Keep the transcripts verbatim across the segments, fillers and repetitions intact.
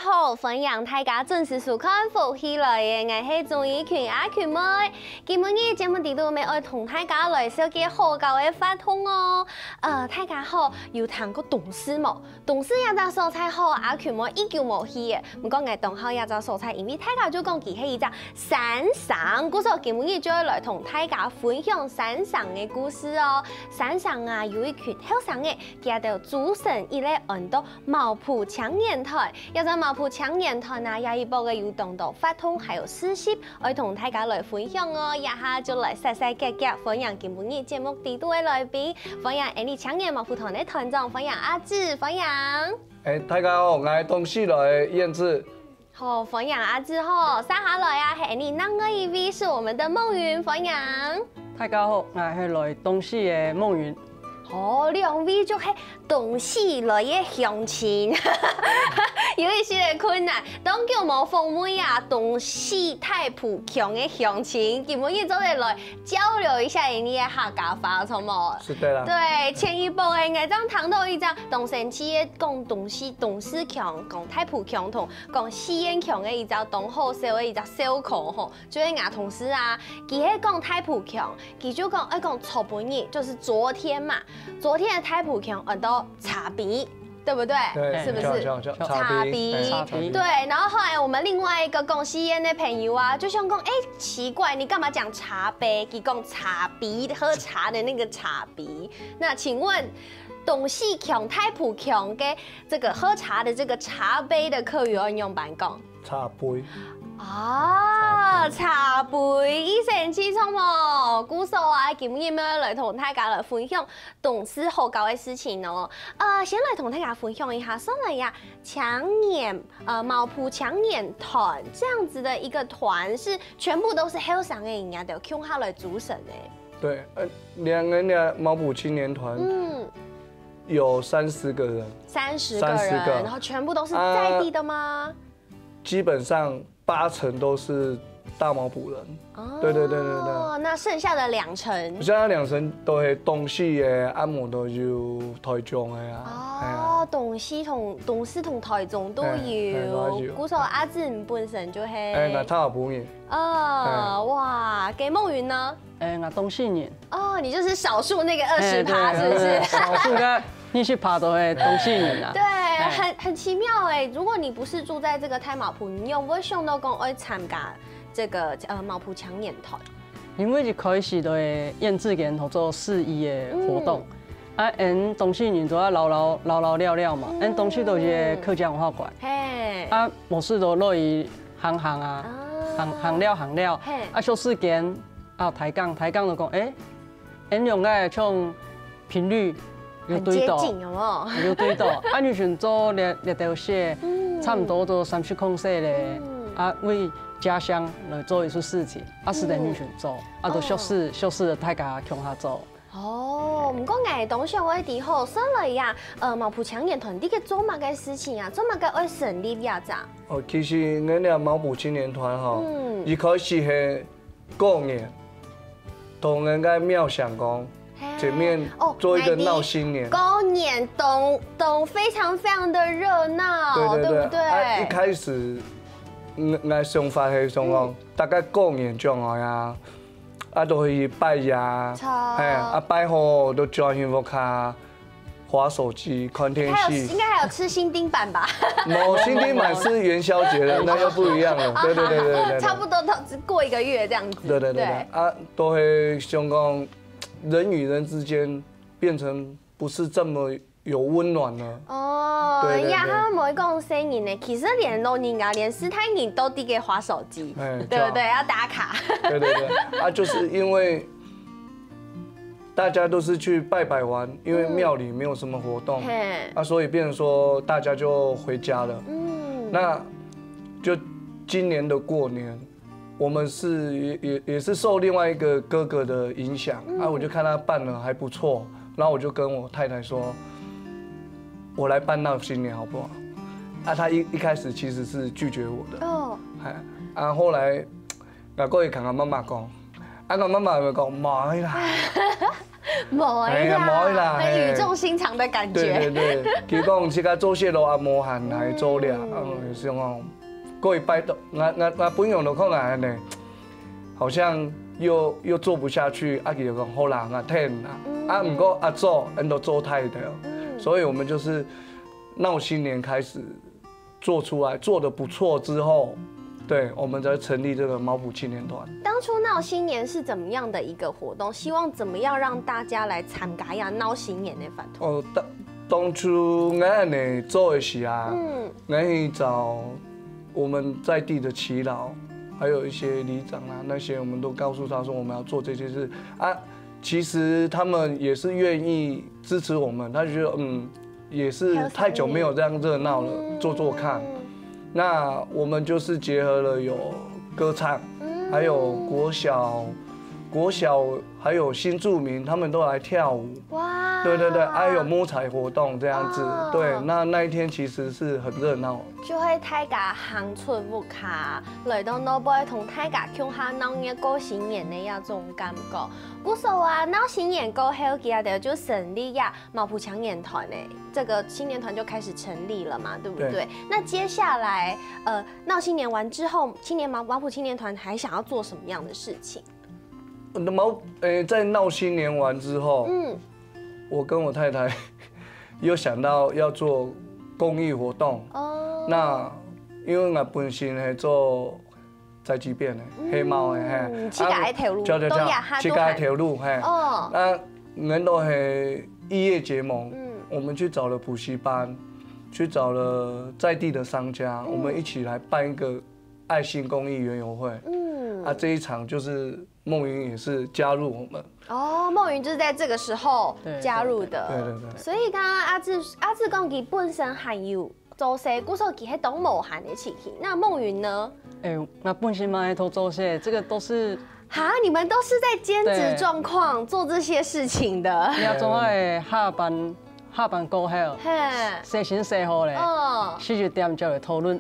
好，歡迎大家準時收看《福氣來了》，𠊎係鍾怡群阿群妹。今晡日節目裡肚，乜愛同大家來紹介好搞个活動哦。呃，大家好，有聽過東勢無？東勢這隻所在吼，阿群妹已久無去了。毋過𠊎當好這隻所在，因為大家就講佢係一隻山城，故所今晡日就愛來同大家分享山城个故事哦。山城啊，有一群後生个，佢兜組成一個安到 茅埔青年團，這隻茅埔青年團啊，這一駁仔有當多活動，還有事情，愛同大家來分享哦。這下就來煞煞遽遽，歡迎今晡日節目裡肚个來賓，歡迎𠊎俚青年茅埔團个團長，歡迎阿志，歡迎。哎，大家好，𠊎東勢來个燕志。好，歡迎阿志吼，接下來啊，係𠊎俚另外一位是我們的夢雲，歡迎。大家好，𠊎係來東勢个夢雲。 哦，兩位就係東勢來个鄉親，有一些个困難。當久無訪問啊，東勢大埔腔个鄉親，今晡日做得來交流一下你个客家話，著無？是的啦。對，前一駁仔𠊎正聽到一隻當生趣个講東勢，東勢腔，講大埔腔同講四縣腔个一隻當好笑个一隻笑科吼，就係𠊎同事啊，佢係講大埔腔，佢就講愛講昨晡日，就是昨天嘛， 昨天个大埔腔安到茶杯，對不對？對，是不是？叫，叫，叫茶杯，茶杯。哎，茶杯。對，然後後來我們另外一個講四縣个朋友啊，就想講，哎，奇怪，你幹嘛講茶杯？佢講茶杯，喝茶的那個茶杯。那請問，東勢腔、大埔腔个這個喝茶的這個茶杯的客語要仰般講？ 茶杯。啊，茶杯，意思係著無？故所啊，今日乜來同大家來分享東勢好搞个事情哦。呃，先來同大家分享一下，算來呀，青年，呃，茅埔青年團這樣子的一個團，是全部都是後生个人家的，共下來組成的。對，呃，兩個人的茅埔青年團，嗯，有三十個人，三十個人，三十個。然後全部都是在地的嗎？啊， 基本上八成都是大茅埔人。哦，對，對，對，對，對。那剩下的兩成？剩下兩成都係東勢个，啊無就有台中个啊。哦，哎呀。東勢同，東勢同台中都有。哎，哎，都有。故所阿志本身就係，哎，𠊎大埔人。哦，哎。哇，該夢雲呢？ 哎，𠊎東勢人。哦，你就是少數那個二十趴，哎，對，是不是？少數个二十趴都係東勢人啊。對，哎。很，很奇妙哎。如果你不是住在這個大茅埔，你仰會想到講愛參加這個，呃，茅埔青年團？因為一開始都係燕志佢等做市集个活動，嗯。啊，𠊎東勢人都愛嘍嘍，嘍嘍嘹嘹嘛，嗯。𠊎東勢都係客家文化館。嘿。啊，無事都落去行行啊，啊。行，行尞行尞，嘿。啊，休息時間 啊，抬槓，抬槓就講，欸，𠊎兩個像頻率有對到，很接近，有沒有？有對到。啊，你想做這，這條線，嗯。差不多都三十公里咧，嗯。啊，為家鄉來做一些事情，啊，使得你想做，嗯。啊，就熟識，哦。熟識了大家共下做。哦，毋過𠊎當想愛知吼，算來呀，呃，茅埔青年團體个做麼个事情啊？做麼个愛成立呀？這？哦，其實𠊎這茅埔青年團吼，嗯。一開始係 過年，同人家廟想講，嘿。前面哦，做一個鬧新年。過年當，當非常非常的熱鬧，對對對。對不對？啊，一開始，嗯，𠊎想法係想講，嗯。大概過年將來啊，啊，都去拜爺，著。嘿，啊，拜好都轉去屋下， 滑手機、看電視。還有，應該還有吃新丁粄吧？無，新丁粄是元宵節的，那又不一樣了。對對對對對對。差不多都只過一個月這樣子。對對對對。對。啊，都會想講，人與人之間變成不是這麼有溫暖了。哦，對對對。呀，佢無講細人呢，其實連老人家、連序大人都在該滑手機，哎，對不對？對啊。要打卡。對對對。啊，就是因為 大家都是去拜拜完，因為廟裡沒有什麼活動，嗯。嘿。啊，所以變成說大家就回家了。嗯。那就今年的過年，我們是也，也，也是受另外一個哥哥的影響，嗯。啊，我就看他辦了還不錯，然後我就跟我太太說，我來辦鬧新年好不好？啊，他一，一開始其實是拒絕我的。哦。哎，啊，後來，𠊎過去同𠊎媽媽講，啊，𠊎媽媽就講，無啦。無啦，哎呀無啦，很語重心長的感覺。對對對，佢講這个做事路也無閒來做了，嗯，想講，過一擺都，我我我朋友都看來呢，好像又又做不下去，啊，佢就講好啦，我聽啦，啊，毋過阿做，恁都做太的，所以我们就是闹新年开始做出来，做得不错之后，对，我们才成立这个毛埔青年团。当初闹新年是怎么样的一个活动？希望怎么样让大家来参加呀闹新年的活动？哦，当当初我恁呢做的时啊，嗯，我去找我们在地的耆老，还有一些里长啊那些，我们都告诉他说我们要做这件事啊。其实他们也是愿意支持我们，他就觉得嗯，也是太久没有这样热闹了，做做看。那我们就是结合了有歌唱，还有国小、国小还有新住民，他们都来跳舞。哇，对对对，还有摸彩活动这样子。对，那那一天其实是很热闹。就会大家行出屋下，来到外背同大家共下闹热过新年的那种感觉。故所啊，闹新年过后，佢就成立呀。 毛埔青年团呢，这个青年团就开始成立了嘛，对不对？那接下来，呃，闹新年完之后，青年毛毛埔青年团还想要做什么样的事情？那毛呃，在闹新年完之后，嗯，我跟我太太又想到要做公益活动。哦，那因为我本身是做 在这边呢，黑猫呢，嘿，自家个头路，对对对，都也还自家个头路，嘿。哦，那人都很异业结盟，嗯，我们去找了补习班，去找了在地的商家，我们一起来办一个爱心公益园游会。嗯，啊，这一场就是梦云也是加入我们。哦，梦云就是在这个时候加入的，对对对。所以刚刚阿志阿志讲佢本身还有 做事，故所佢係當無閒个事情。那夢雲呢？哎，我本身嘛愛偷做事，这个都是哈，你们都是在兼职状况做这些事情的。你要做下班，下班过后，嘿，洗身洗好咧，哦，十一点就来讨论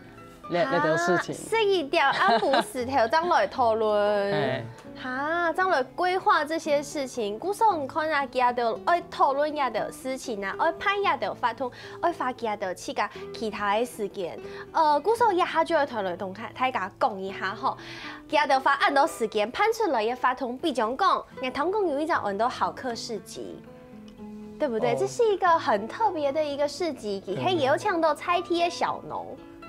那那个事情。十一点暗晡時頭正來討論。 哈，正來规划这些事情，故所你看啊，佢兜愛討論這兜事情啊，愛辦這兜活動，愛花佢兜自家其他个時间。呃，故所一下就愛同來同大家講一下吼，佢兜花恁多時间辦出來个活動，比將講，𠊎聽講有一隻安到好客市集。 對不對？這是一個很特別的一個市集，佢係邀請到在地个小農。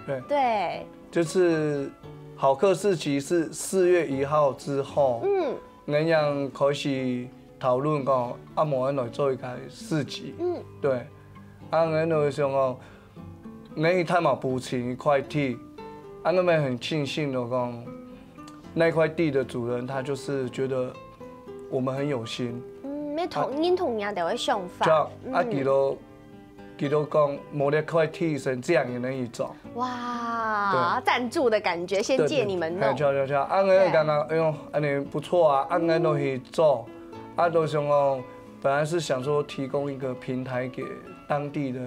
對，對，就是好客市集是四月一号之後，嗯，恁樣開始討論講，啊，無恁來做一個市集，嗯，對，啊，恁樣想講，恁樣大馬補齊一塊地，啊，那邊很慶幸的講，那塊地的主人他就是覺得我們很有心，嗯，認同認同人家个想法，啊，佢都。 佢都講無這塊地先借人去做。哇，贊助的感覺，先借你們弄。對對，啊，我感覺哎喲，恁樣不錯啊，啊，我都去做，啊，都想講，本來是想說提供一個平台給當地的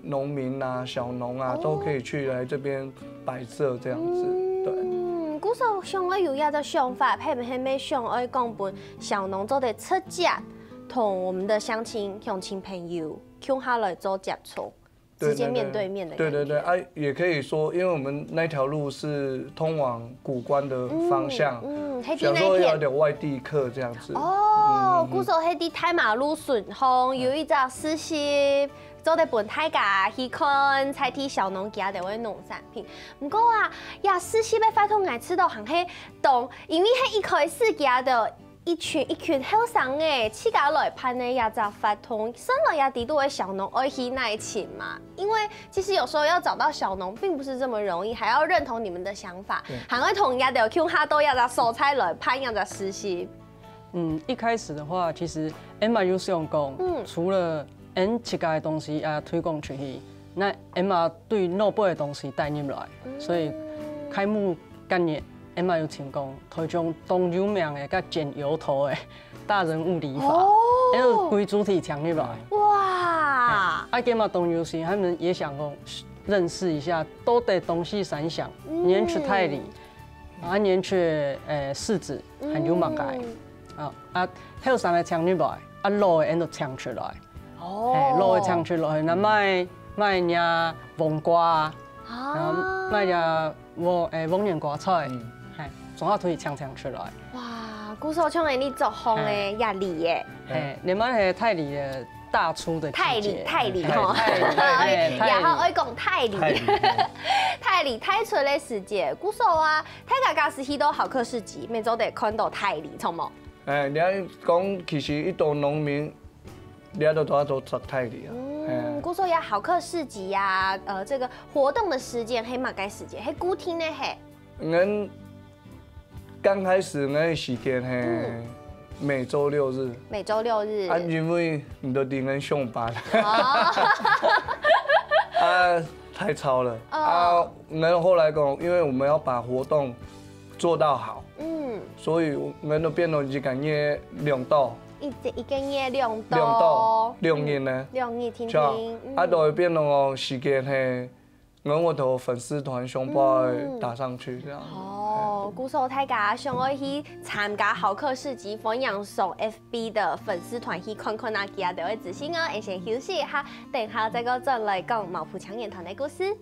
農民啊、小農啊，都可以去來這邊擺設這樣子，對。嗯，故所想愛有這隻想法，係毋係想愛講分小農做得直接同我們的鄉親、鄉親朋友 共下來做接觸，直接面對面的。對對對，啊，也可以說，因為我們那條路是通往谷關的方向，嗯，想說有點外地客這樣子。哦，故所係在大馬路順風，有一隻市集，做得分大家去看在地小農家个農產品。毋過啊，這市集个活動𠊎知道還係當，因為係一開始佢兜 一群一群後生仔自家來辦个這隻活動，算來也知道个小農愛去哪尋嘛。因為其實有時候要找到小農並不是這麼容易，還要認同你們的想法，還愛同佢兜共下到這隻所在來辦這隻市集。嗯，一開始的話，其實Emma有想講，嗯，除了恁自家个東西也推廣出去，該Emma對外背个東西帶入來，所以開幕該年，Emma有請講，台中當有名个該剪油頭个大人物理髮，哦，還有歸主題請入來。哇！啊，Emma當有心，他們也想講認識一下，到底東勢三鄉，連去大里，啊，連去呃汐止，還有麼个啊？啊，後生个請入來。啊，老个𫣆就請出來，哦，嘿，老个請出來，該賣賣若黃瓜，啊，賣若黃誒黃連瓜菜，嘿，總下都會請請出來。哇，故所像𫣆俚作風个壓力耶。嘿，你們係大理个大廚个姐姐，大理大理吼，大理，也好愛講大理，大理大廚个時節，故所啊，大家假使去到好客市集，乜做得看到大理，著無？ 哎，你愛講，其實一到農民，你都都都做大理啊。嗯，故所也好客市集啊，呃，這個活動的時間係麼个時間？係固定个係？𫣆剛開始𫣆時間係每週六日。每週六日。啊，因為你都知𫣆上班。哦。啊，太吵了。哦。啊，𫣆後來講，因為我們要把活動做到好，嗯。所以𫣆都變到一個月兩到。一一個月兩到。兩到，兩日呢？兩日定定，啊，都會變到哦，時間係，𫣆會同粉絲團相關打上去這樣。哦，故所大家想愛去參加好客市集，歡迎上FB的粉絲團去看看啊，佢兜个資訊哦。𫣆先休息一下，等下再過轉來講茅埔青年團个故事。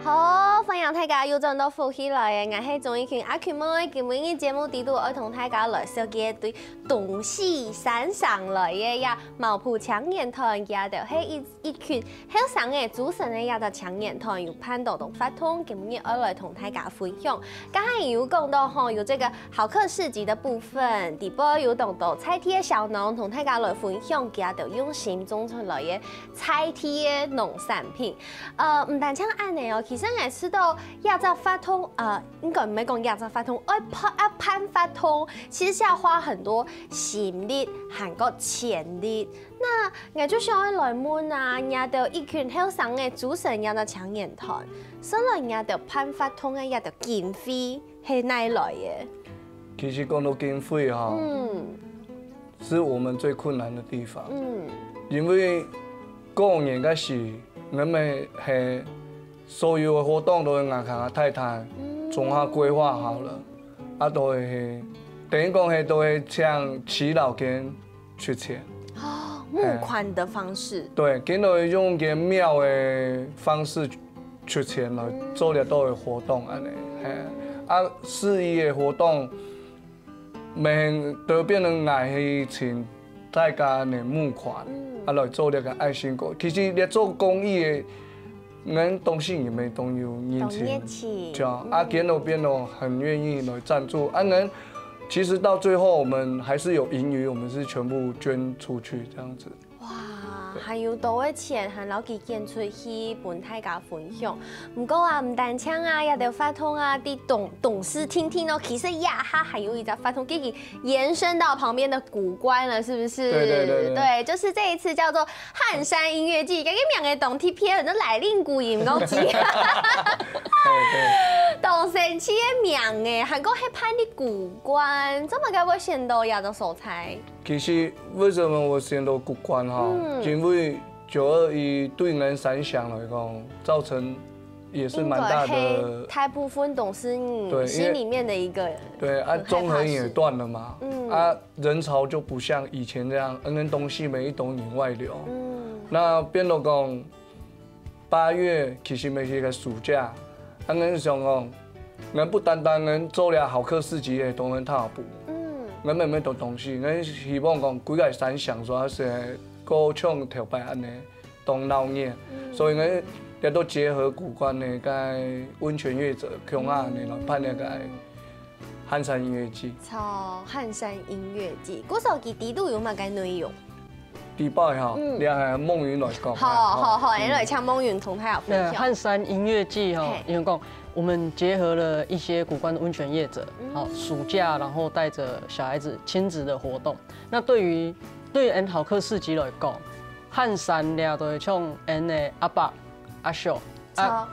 好，歡迎大家又轉到福氣來了，𠊎係鍾意群阿群妹。今晡日節目裡肚愛同大家來紹介一對東勢山上來个呀，茅埔青年團，佢兜係一一群後生个組成个這隻青年團，有辦到當活動，今晡日愛來同大家分享。 剛才有講到吼，有這個好客市集的部分，底背有當多在地个小農同大家來分享佢兜用心種出來个在地个農產品。呃，毋單淨恁呢哦，其實𠊎知道這隻活動，呃，應該毋係講這隻活動，愛辦愛辦活動，其實是要花很多心力還過錢力。那𠊎就想愛來問啊，你兜一群後生个組成這隻青年團，算來你兜辦活動个這兜經費 係哪來个？其實講到經費哈，嗯，是我們最困難的地方。嗯，因為過年个時，𠊎兜係所有个活動都係𠊎同𠊎太太總下規劃好了，啊，都係等於講係都係請耆老間 出錢。哦，募款的方式。對，見到用个廟个方式出錢來做這兜个活動恁呢，嘿。啊，市集个活動，每都變成𠊎去請大家來募款，啊，來做這個愛心公，其實這做公益个 𠊎當時也無當有人情，當熱情，對啊，啊，見到變到很願意來贊助，啊，𠊎其實到最後我們還是有盈餘，我們是全部捐出去這樣子。哇，還有多个錢還摎佢捐出去分大家分享。毋過啊，毋單淨啊，這兜活動啊，在東東勢定定哦，其實這下還有一隻活動，佢已經延伸到旁邊的古關了，是不是？對對對對。對，就是這一次叫做 漢山音樂季，這個名仔當特別，就來令古音樂季。當神奇个名仔，還過係辦在古關，做麼个會選到這個所在？其實為什麼我選到古關哈？因為九二一對𠊎三峽來講，造成也是蠻大的，應該係大部分都是你心裡面的一個，對，啊，中橫也斷了嘛，嗯，啊， 人潮就不像以前這樣，恁呢東勢乜一直外流。嗯，那變到講八月其實乜係一個暑假，恁呢想講，𠊎不單單𠊎做了好客市集个同仁踏步，嗯，𠊎乜乜多東西，𠊎希望講歸個三項說係過像頭擺恁呢，當鬧熱，所以𠊎也都結合古關个該溫泉業者，共下恁呢來辦那個 漢山音樂季。好，漢山音樂季，故所佢裡肚有麼个內容？裡背哈，你喊孟云來講。好好好，來請孟云同大家分享。漢山音樂季哈，因為講我們結合了一些古關的溫泉業者，好，暑假然後帶著小孩子親子的活動。那對於對於𫣆好客市集來講，漢山這都係像𫣆个阿伯、阿叔啊，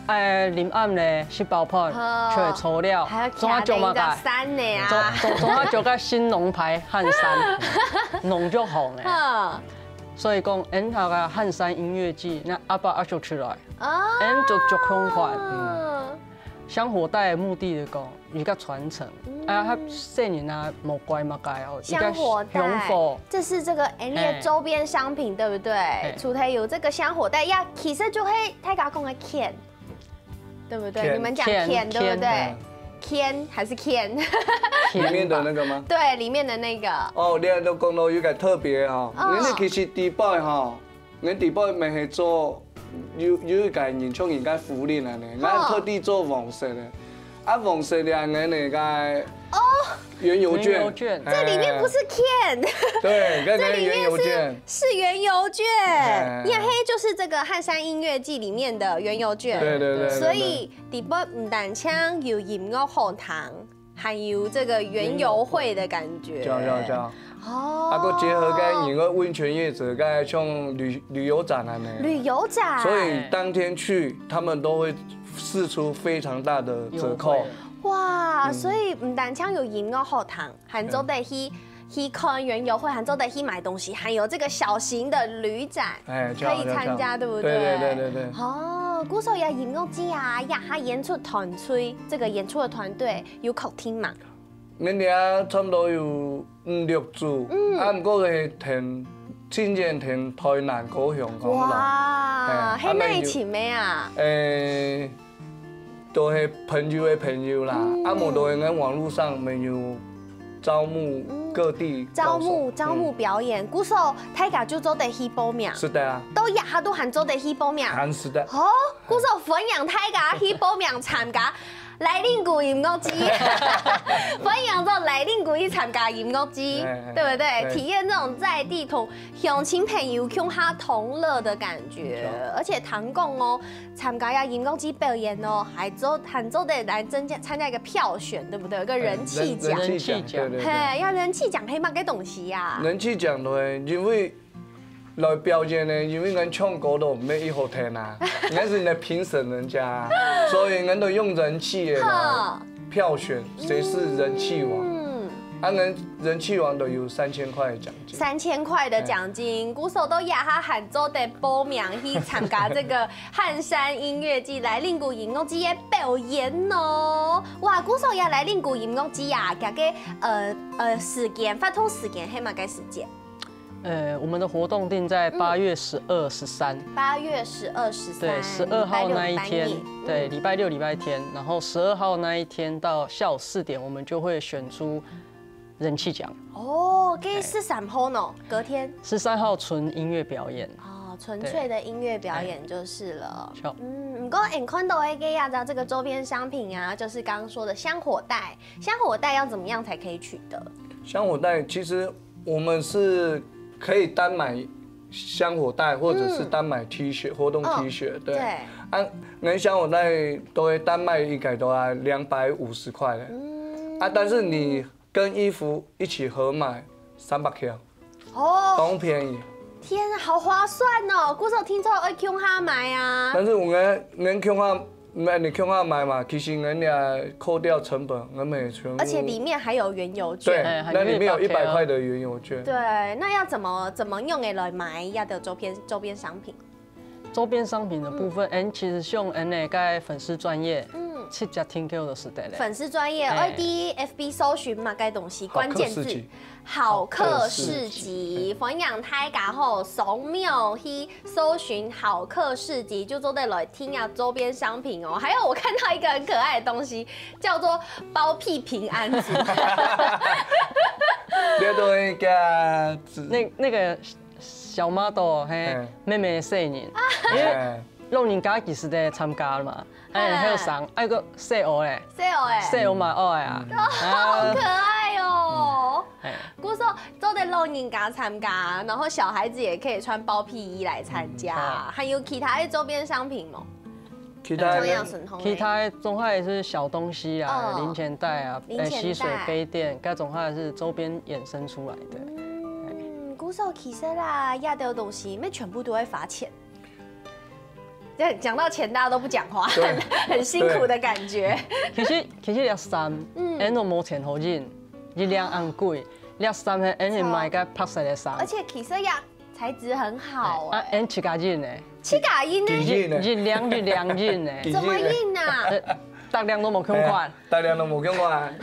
哎，臨暗咧食飽飯，哦，出去坐尞，還要總下著麼个？徛等一个山呢啊。總總總下著个新農牌汗衫，農足好呢。嗯。所以講，𫣆个汗衫音樂季，該阿爸阿叔出來，哦。𫣆就足共款。嗯。香火袋的目的就講，一个傳承。嗯。啊，佢細人啊，無乖麼个哦，一个香火袋，香火。這是這個𫣆俚的周邊商品，嘿。對不對？嘿。除了有這個香火袋，呀，其實就係大家講个錢。 對不對？錢。你們講錢，錢，對不對？錢。錢還是錢？裡面的那個嗎？對，裡面的那個。哦，你都講到有點特別哦。嗯。因為其實底背吼，你底背毋係做有有一個人像人家福利啊呢，哦。𠊎特地做黃色的，啊，黃色的𠊎那個哦。 園遊券。園遊券。哎。這裡面不是錢。對，剛剛園遊券。這裡面是，是園遊券。哎。呀，嘿，就是這個汗衫音樂季裡面的園遊券。對，對，對，對，對。所以，底背毋單淨有音樂好聽，還有這個園遊會的感覺。對，對，對。哦。啊，還結合該一個溫泉業者，該像旅，旅遊展啊呢。旅遊展。所以當天去，他們都會釋出非常大的折扣。優惠。 哇，嗯。所以毋單淨有音樂好聽，還做得去，嗯。去看園遊會，還做得去買東西，還有這個小型的旅展，哎，可以參加，對不對？對，對，對，對，對。哦，故所這音樂季啊，這下演出團隊，這個演出的團隊有確定嗎？𠊎這下差不多有五六組，嗯。啊，毋過係聽，盡遠聽台南、高雄、高雄。哇，哎，係哪位請的啊？啊，沒有，哎， 都係朋友个朋友啦，嗯。啊，無就係𠊎網路上面有招募各地高手。嗯。招募，招募表演，嗯。故所大家就做得去報名。是的啊。到這下都還做得去報名。還是的。哦，故所歡迎大家去報名參加來令鼓音樂季，歡迎到來令鼓去參加音樂季，哎，哎，對不對？對。體驗這種在地同鄉親朋友共下同樂的感覺，沒錯。而且聽講哦， 參加這音樂季表演哦，還做，還做得來參加，參加一個票選，對不對？有個人氣獎。哎，人氣獎，對，對，對。嘿，這人氣獎係麼个東西啊？人氣獎呢，因為來表演呢，因為𠊎唱歌都毋係一好聽啊，𠊎係來評審人家啊，所以𠊎都用人氣的來，好。票選誰是人氣王。嗯。啊，𠊎人氣王都有三千塊的獎金。三千塊的獎金，哎。故所到這下還做得報名去參加這個 汗衫音樂季，來令鼓音樂季个表演哦。哇，故所這來令鼓音樂季啊，這個，呃，呃，時間，活動時間係麼个時間？呃，我們的活動定在八月十二、十三。嗯。八月十二、十三，對，十二號那一天，禮拜六、禮拜日。對，嗯。禮拜六、禮拜天，然後十二號那一天到下午四點，我們就會選出 人氣獎。哦，該十三號呢？哎。隔天？十三號純音樂表演。哦，純粹的音樂表演就是了。對。是。嗯，不過你看到的這個樣子，這個周邊商品啊，就是剛剛說的香火袋。香火袋要怎麼樣才可以取得？香火袋其實我們是可以單買香火袋，或者是單買T恤，嗯。活動T恤，哦，對。對。啊，𠊎香火袋都會單賣一個都要兩百五十塊的。嗯。啊，但是你 跟衣服一起合買三百塊，哦。當便宜。天啊，好划算哦！故所聽說愛共下買啊。但是𠊎，𠊎共下，你共下買嘛，其實𠊎也扣掉成本，𠊎也全部。而且裡面還有園遊券。對，哎，那裡面有一百塊的園遊券。對，那要怎麼，怎麼用的來買這個周邊，周邊商品？ 周邊商品的部分，嗯。𫣆其實像𫣆个該粉絲專頁，嗯。直接訂購就使得了。粉絲專頁，哎。愛在F B搜尋麼个東西，好客市集。關鍵字，好客市集，好客市集。歡迎大家吼，掃描去搜尋好客市集，就做得來訂啊周邊商品哦。還有我看到一個很可愛的東西，叫做包屁平安符。你都會加字。那，那個 小model，嘿，嘿。妹妹細人，因為老人家其實都參加了嘛，哎，還有上，還有個細學咧，細學欸，細學嘛，哦呀，嗯。好可愛哦。哎，故所做得老人家參加，然後小孩子也可以穿包屁衣來參加，嗯，好。還有其他的周邊商品嗎？ 其他的，其他的總還是小東西啊，嗯，零錢袋啊，零錢袋，呃，吸水杯墊，該種還是周邊衍生出來的。嗯，故所其實啦，這兜東西，乜全部都會花錢。对，讲到钱大家都不讲话，对很很辛苦的感觉。其實其實這衫，嗯嗯，都無錢好印，一領恁貴，這衫係俺係買个白色个衫，而且其實呀，材质很好啊哎，俺自家印个，自家印呢，一自家印个一領一領印个，自怎么印啊？呃，大領都無共款，大領都無共款，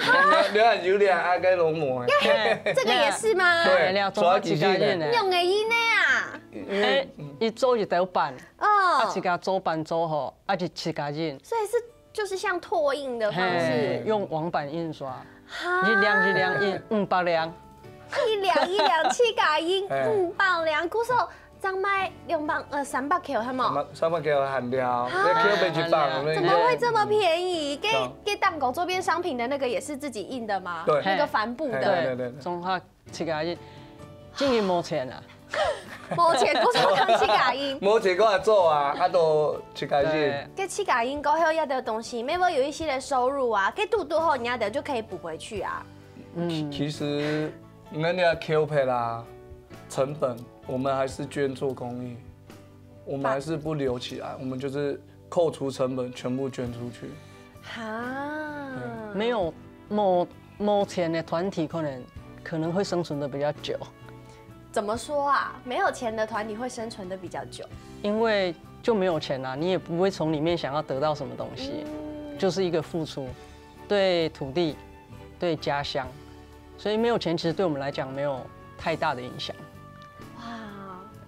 你你有領啊，該攏無个。嘿这个也是吗？对嘿，這總係自家印个，用个印呢啊？因为哎，一做一斗半，啊，哦自，家做版做好，啊，就自家印，所以是就是像拓印的方嘿式，，用网版印刷，哈一領一領印，五百領，一領一領自家印，哎五百領，故所正卖两百呃三百块，系吗？三百三百块个含料，要扣八十磅，啊那怎么会这么便宜？给对啊给蛋糕周边商品的那个也是自己印的吗？对那个帆布哎的，对对对总下自家印，真个無錢啊，没钱，故所看自家印。无结果做啊，啊都自家印。对，给自家印过后要的东西，没有有一些的收入啊，给堵堵好，人家的就可以补回去啊。嗯，其实人家扣赔啦，成本我们还是捐做公益，我们还是不留起来，我们就是扣除成本全部捐出去。哈，没有没没钱的团体可能可能会生存的比较久，怎么说啊？没有钱的团体会生存的比较久。因为就没有钱啊，你也不会从里面想要得到什么东西，嗯就是一个付出，对土地，对家乡，所以没有钱其实对我们来讲没有太大的影响。哇，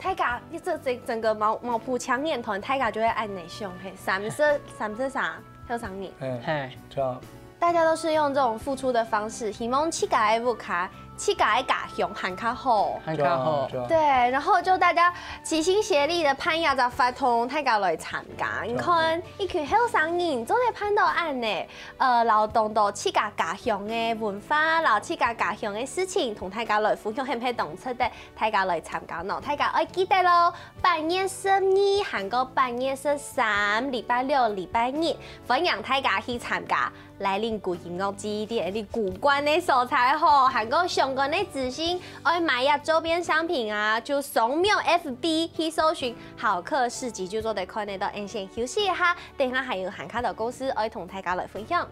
大家这整整个毛毛埔青年团，大家就会按你想嘿，三十三十三，还有三年。哎，嘿，这样大家都是用这种付出的方式，希望自家个屋下、自家个家乡还较好。还较好。这样对，然后就大家齐心协力的办一个活动，大家来参加。你看，一群后生人做得办到恁呢，呃，劳动到自家家乡个文化，然后自家家乡个事情，同大家来分享，很配当值得大家来参加喏。大家爱记得咯，八月十二，还有八月十三，礼拜六、礼拜日，欢迎大家去参加。 来灵谷音乐季，在你古关个所在吼，还有相关个资讯，爱买呀周边商品啊，就扫描F B去搜寻好客市集，就做得看得到。俺先休息一下，等下还有还较多故事，爱同大家来分享。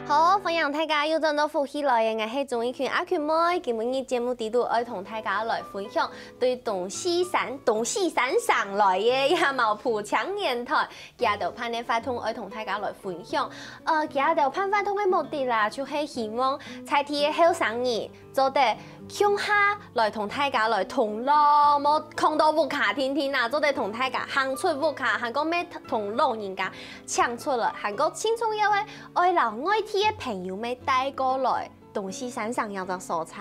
好，欢迎大家又转到福氣來了，𠊎係鍾意群阿群妹。今晡日節目裡肚愛同大家來分享對東勢山、東勢山上來个這毛埔青年團，佢兜辦个活動愛同大家來分享。呃，佢兜辦活動个目的啦，就係希望在地个後生人 做得共下來同大家來同樂，莫囥到屋下定定啊，做得同大家行出屋下，還過愛同老人家請出來，還過盡重要个，愛摎外地个朋友愛帶過來，東勢山上這隻所在。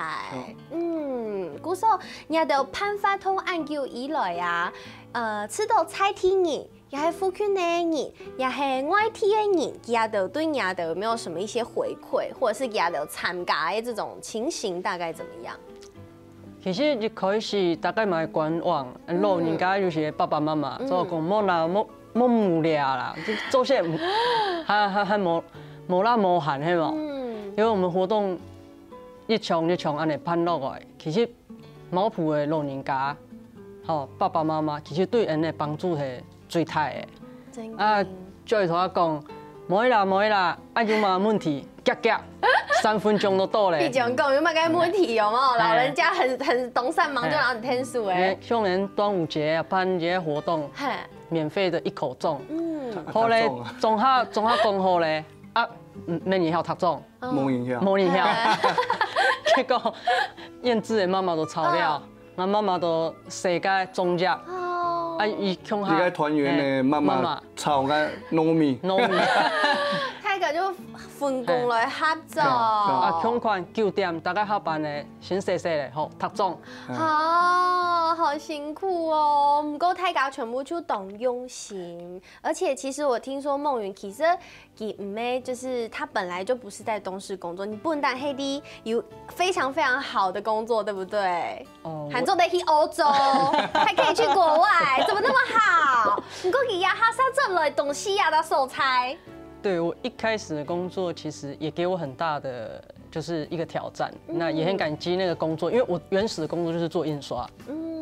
嗯，故所，你兜辦活動恁久以來啊，呃，試著在地人 也係附近个人，也係外地个人，佢兜對你兜有沒有什麼一些回饋，或者是佢兜參加的這種情形大概怎麼樣？其實一開始大家嘛會觀望，老人家尤其爸爸媽媽，嗯就講莫啦，莫莫無聊啦，就做些，還還還無無啦無閒係無？嗯，因為我們活動一場一場恁樣辦落來，其實毛埔个老人家，吼，爸爸媽媽其實對𠊎个幫助係最大个。真啊，就會同佢講，無啦無啦，啊有麼問題，遽遽，三分鐘就到咧。畢竟講有麼个問題有無？哎老人家很很懂上忙就讓你天數哎因為。像𠊎端午節啊，辦一個活動，嘿，免費的一口粽，嗯，好咧一口粽啊，總下總下講好咧，啊，嗯，無人曉䌈粽，無影響。無人曉。結果燕子的媽媽都吵了，啊媽媽都洗个粽葉，哦啊，，佢共下一個團員呢，嘿媽媽炒个糯米，糯米，太大家就分工來合作。啊，共款九點，大家下班咧，先洗洗咧，好，䌈妝。哦，好辛苦哦。毋過大家全部就當用心，而且其實我聽說孟筠其實佢毋係，就是他本來就不是在東勢工作，你不但黑弟有非常非常好的工作，對不對？哦，還做得去歐洲，還可以去國外，怎麼那麼好？你過去呀，哈薩轉來東勢呀的所在。对，我一开始的工作其实也给我很大的，就是一个挑战，那也很感激那个工作，因为我原始的工作就是做印刷，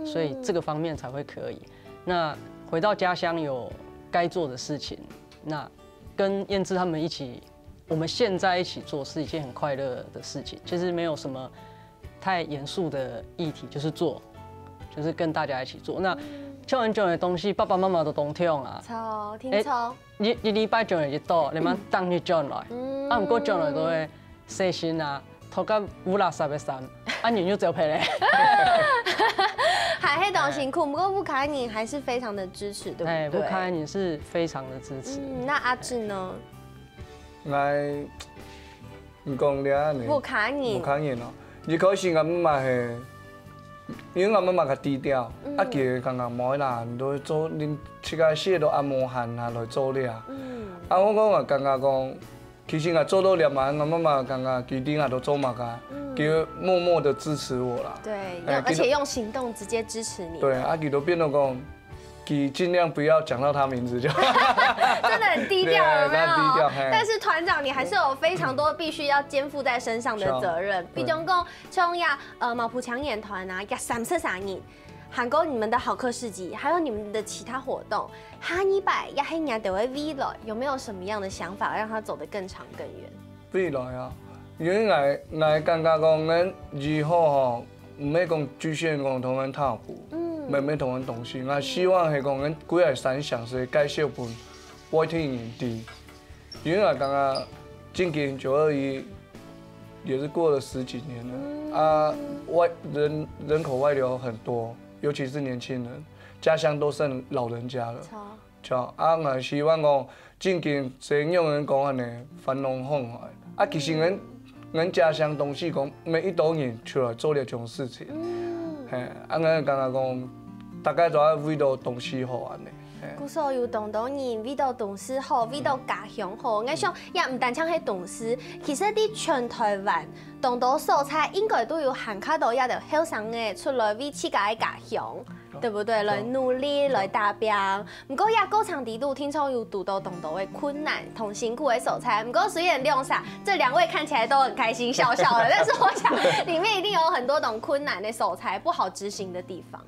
所以这个方面才会可以。那回到家乡有该做的事情，那跟燕志他们一起，我们现在一起做是一件很快乐的事情，其实没有什么太严肃的议题，就是做，就是跟大家一起做。那像恁樣的东西，爸爸妈妈都懂听啊。错，听错。一一礼拜就一到，你们当日转来，啊，毋过转来都会洗身啊，脱个污垃圾的衫，啊，人又走皮咧。还黑当辛苦，不过屋下人还是非常的支持，对不对？哎，屋下人是非常的支持。嗯，那阿志呢？ 𠊎，你講了呢？屋下人。屋下人哦，一開始𠊎姆媽係，因為𠊎姆媽較低調，啊，佢感覺無啦，你都做恁自家事都啊無閒啊來做了。啊，我講𠊎感覺講，其實𠊎做到了嘛，𠊎姆媽感覺佢知𠊎都做麼个，佢默默的支持我啦。对，哎，而且用行动直接支持你。对，啊，佢都變到講， 佢尽量不要讲到他名字就。真的很低调，有没有？对，蛮低调，嘿。但是团长，你还是有非常多必须要肩负在身上的责任。是啊。比如讲，像呀，呃，毛埔青年团啊，也三十三人，还有你们的好客市集，还有你们的其他活动，下一摆也很年的未来，有没有什么样的想法，让它走得更长更远？未来啊，因为𠊎，𠊎感觉讲，咱以后吼， 毋係講局限講同人踏步，嗯。每每同人東西。𠊎希望係講，咱歸个三項係介紹分外地人知。因為𠊎感覺，今年九二一也是過了十幾年了，啊，外，人，人口外流很多，尤其是年輕人，家鄉都剩老人家了。错。 就啊，𠊎希望講，正經像有人講恁呢，繁榮風海。啊，其實𠊎，𠊎家鄉東勢講，每一代人出來做這種事情。嗯。嘿，啊，𠊎感覺講，大家都愛為到東勢好恁呢。嘿。故所有當多人為到東勢好，為到家鄉好。𠊎想，也毋單淨係東勢，其實在全台灣，當多所在應該都有還較多這兜後生个出來為自家个家鄉。 對不對？來努力，來打拚。毋過這過程裡肚，定著有堵到當多个困難同辛苦个所在。毋過雖然兩儕，這兩位看起來都很開心，笑笑的，但是我想裡面一定有很多種困難的所在，不好執行的地方。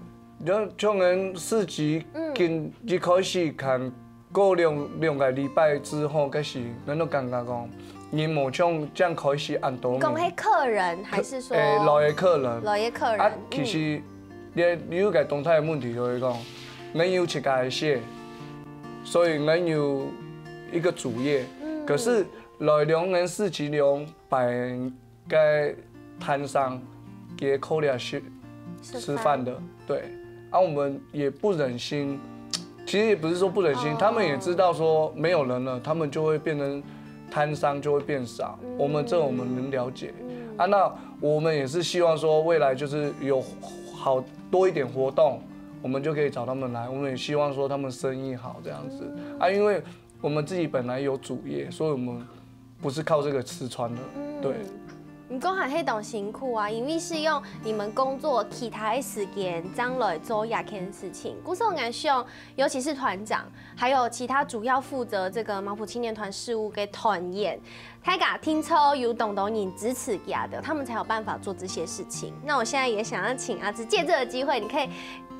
就像𠊎四級，嗯。今一開始看 過兩，兩個禮拜之後，該時，𠊎就感覺講，人無像正開始恁多人。你講係客人，還是說？誒，來个客人。來个客人，啊，嗯。其實，你，你有個當大个問題就係講，𠊎有自家个事，所以𠊎有一個主業。嗯。可是來兩年四級兩百 个攤商，佢靠這食，吃飯。吃飯的，對。啊，我們也不忍心，其實也不是說不忍心，哦。他們也知道說沒有人了，他們就會變成攤商就會變少。嗯。我們這我們能了解。嗯。啊，那我們也是希望說未來就是有好多一點活動，我們就可以找他們來。我們也希望說他們生意好這樣子。嗯。啊，因為我們自己本來有主業，所以我們 不是靠這個吃穿的，嗯。對。毋過還係當辛苦啊，因為係用你們工作其他个時間正來做這件事情。故所𠊎想，尤其是團長，還有其他主要負責這個毛埔青年團事務个團員，大家定著有當多人支持佢兜，他們才有辦法做這些事情。那我現在也想要請阿志借這個機會，你可以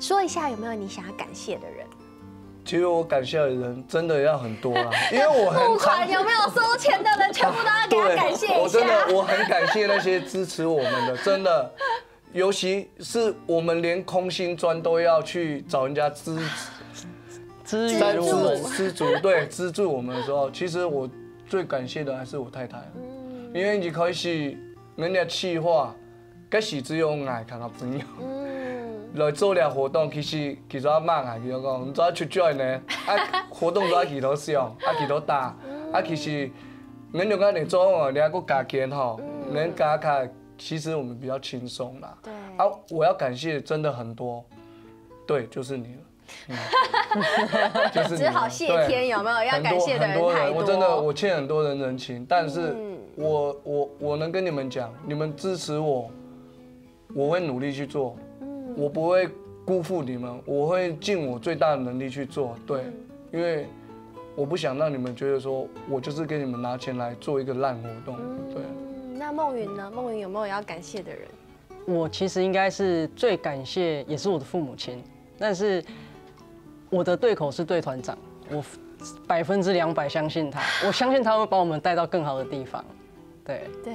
說一下有沒有你想要感謝的人？ 其實我感謝的人真的要很多啦，因為我很常，募款有沒有收錢的人全部都要給他感謝一下。對，我真的，我很感謝那些支持我們的，真的，尤其是我們連空心磚都要去找人家資，資助我們。資助，資助，對，資助我們的時候，其實我最感謝的還是我太太，嗯。因為一開始人家企劃 該時只有𠊎同𠊎朋友，嗯。來做這活動，其實，其實阿媽啊，佢就講，你做得出錢呢，啊，活動做得幾多項，啊，幾多大，嗯。啊，其實恁樣个你做哦，你還過加錢吼，恁加卡，其實我們比較輕鬆啦。對。啊，我要感謝真的很多，對，就是你了。嗯，就是你了，只好謝天，對。有沒有？要感謝的人太多。很多，很多人，我真的，我欠很多人人情，但是我，我，我能跟你們講，你們支持我，我會努力去做，我不會辜負你們，我會盡我最大的能力去做，對，因為我不想讓你們覺得說我就是跟你們拿錢來做一個爛活動，對。嗯，那孟云呢？孟云有沒有要感謝的人？我其实应该是最感谢，也是我的父母亲，但是我的对口是队团长，我百分之两百相信他，我相信他会把我们带到更好的地方。对，对，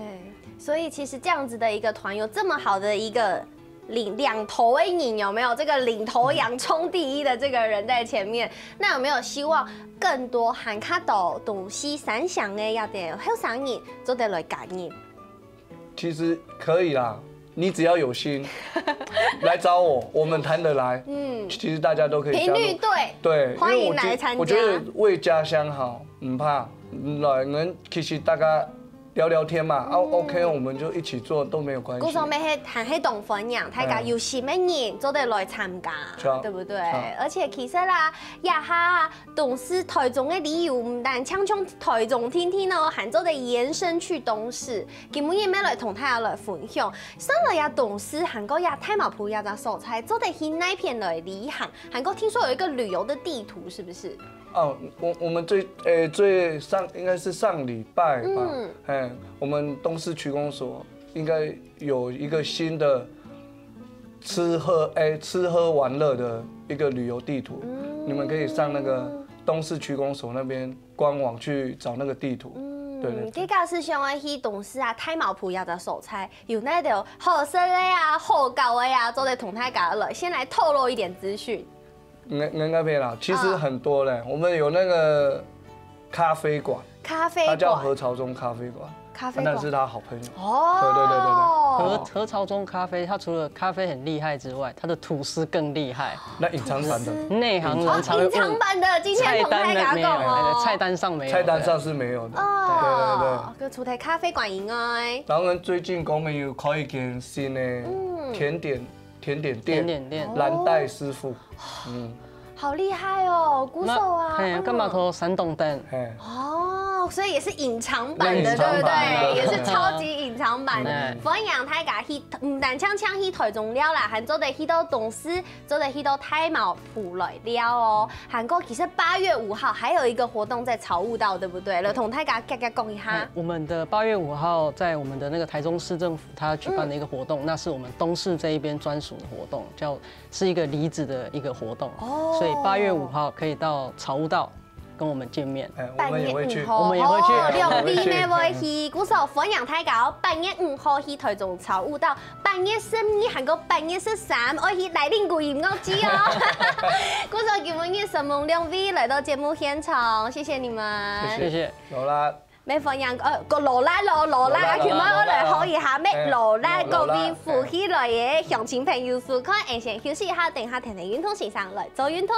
所以其实这样子的一个团，有这么好的一个领两头的人，有没有？这个领头羊冲第一的这个人在前面，那有没有希望更多還較多東西想想个，要得後生人做得來加入？其实可以啦，你只要有心，来找我，我们谈得来。嗯，其实大家都可以加入。频率对，对，欢迎因为我觉来参加我觉得为家乡好，唔怕，来，我们其实大家聊聊天嘛，啊，OK，我们就一起做都没有关系。故所咩係還係當歡迎，大家有心个人做得來參加，是啊對不對？是啊而且其實啦，這下東勢台中个旅遊，毋單淨像台中定定哦，還做得延伸去東勢。今晡日乜來同大家來分享，上來呀東勢，還過呀大茅埔這隻所在，做得去哪片來旅行，還過聽說有一個旅遊的地圖，是不是？哦，我我们最诶、最上应该是上礼拜吧，嗯哎，我们东势区公所应该有一个新的吃喝诶、吃喝玩乐的一个旅游地图，你们可以上那个东势区公所那边官网去找那个地图。对对嗯，這个係想愛去東勢啊，大茅埔這隻所在，有哪兜好食个啊、好搞个啊，做得同大家來先來透露一點資訊。应该应该没啦，其实很多嘞，我们有那个咖啡馆，咖啡它叫馆，何朝忠咖啡馆，咖啡馆那是他好朋友。哦，对对对对对何何朝忠咖啡，它除了咖啡很厉害之外，它的吐司更厉害，那隐藏版的，内行人才会隐藏问。版的，今天同大家讲菜单没有，哦，菜单上没有。菜单上是没有的。哦，个除了咖啡馆以外，然后呢，最近我们有开一间新的甜点甜点店，甜点店蓝带师傅，嗯，好厉害哦，鼓手啊，嘿，嗯干嘛偷闪动灯？哎，哦，所以也是隐藏版的，隐藏版的对不对？也是超级隐藏版的。嗯欢迎大家去，嗯，單淨淨去台中尞啦，還做得去到東勢，做得去到大茅埔來尞哦。還過其實八月五號還有一個活動在草悟道，對不對？來同大家遽遽講一下哎。我们的八月五号在我们的那个台中市政府，它举办的一个活动，那是我们东势这一边专属的活动，叫是一个离子的一个活动，哦所以八月五号可以到草悟道跟我们见面。哎，我们也会去。八月五號，我们也会去哦，兩位乜會去，故所歡迎大家哦，八月五號去台中草悟道，八月十二還過八月十三，愛去來領古音樂季哦。故所今晡日承蒙兩位來到節目現場，謝謝你們。谢谢。有啦，乜歡迎，呃，个勞力咯，勞力啊，勞力今晚我來勞力好一下，乜哎勞力勞力各位福氣來个鄉親朋友收看，俺先休息一下，等下聽聽運動先生來做運動。